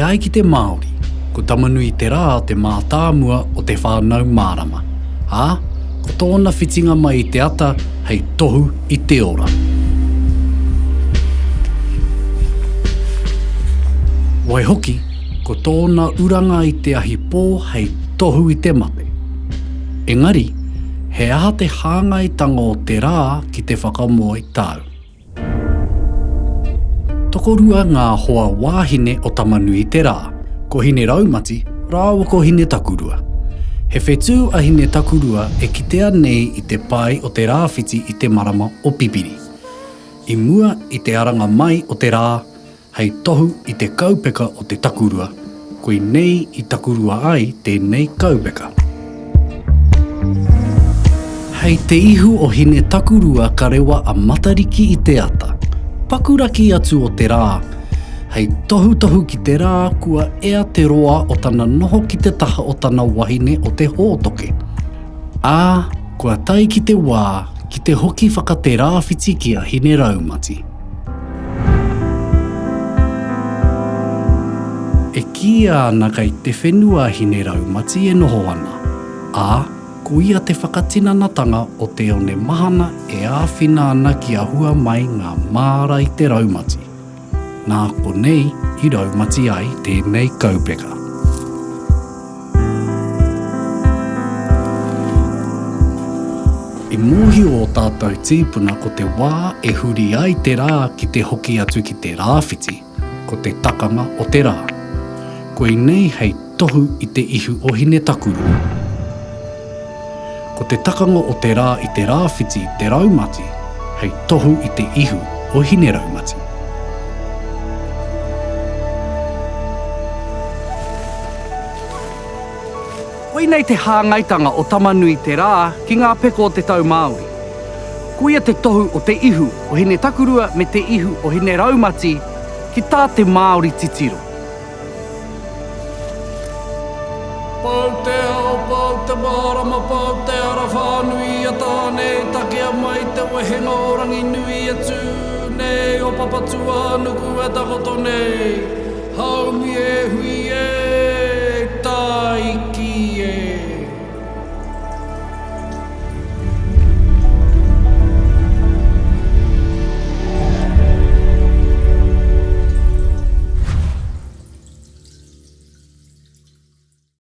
ai ki te Māori, ko Tamanui-te-rā te mātāmua o te whānau mārama, ā, ko tōna whitinga mai i te ata hei tohu i te ora. Waihoki, ko tōna uranga i te ahi pō hei tohu i te mate. Engari, he aha te hāngaitanga o te rā ki te whakamoe tau? Tokorua ngā hoa wāhine o Tamanui-te-rā, ko Hine-raumati rāua ko Hine-takurua. He whetū a Hine-takurua e kitea nei i te pae o te rāwhiti i te marama o Pipiri. I mua i te aranga mai o te rā, Hei tohu i te kaupeka o te takurua, koinei i takurua ai tēnei kaupeka. Hei te ihu o Hine Takurua ka rewa a Matariki i te ata, paku raki atu o te rā, hei tohutohu ki te rā kua ea te roa o tana noho ki te taha o tana wahine o te hōtoke. Ā, kua tae ki te wā ki te hoki whakaterāwhiti ki a Hine Raumati. E kīia ana kei te whenua a Hineraumati e noho ana, ā, ko ia te whakatinanatanga o te one mahana e āwhina ana kia hua mai ngā māra i te raumati. Nā konei i raumati ai tēnei kaupeka. I mōhio ō tātou tīpuna ko te wā e huri ai te rā ki te hoki atu ki te rāwhiti, ko te takanga o te rā. Koinei hei tohu i te ihu o Hinetakurua. Ko te takanga o te rā i te rāwhiti te raumati hei tohu i te ihu o Hineraumati. Koinei te hāngaitanga o Tamanui-te-rā ki ngā peko o te tau Māori. Koia te tohu o te ihu o Hinetakurua me te ihu o Hineraumati ki tā te Māori titiro. Pau te ao, pau te mārama, pau te ara whānui a Tāne, takea mai te wehenga o Ranginui e tū nei, o Papatūānuku e takoto nei. Haumi e hui e!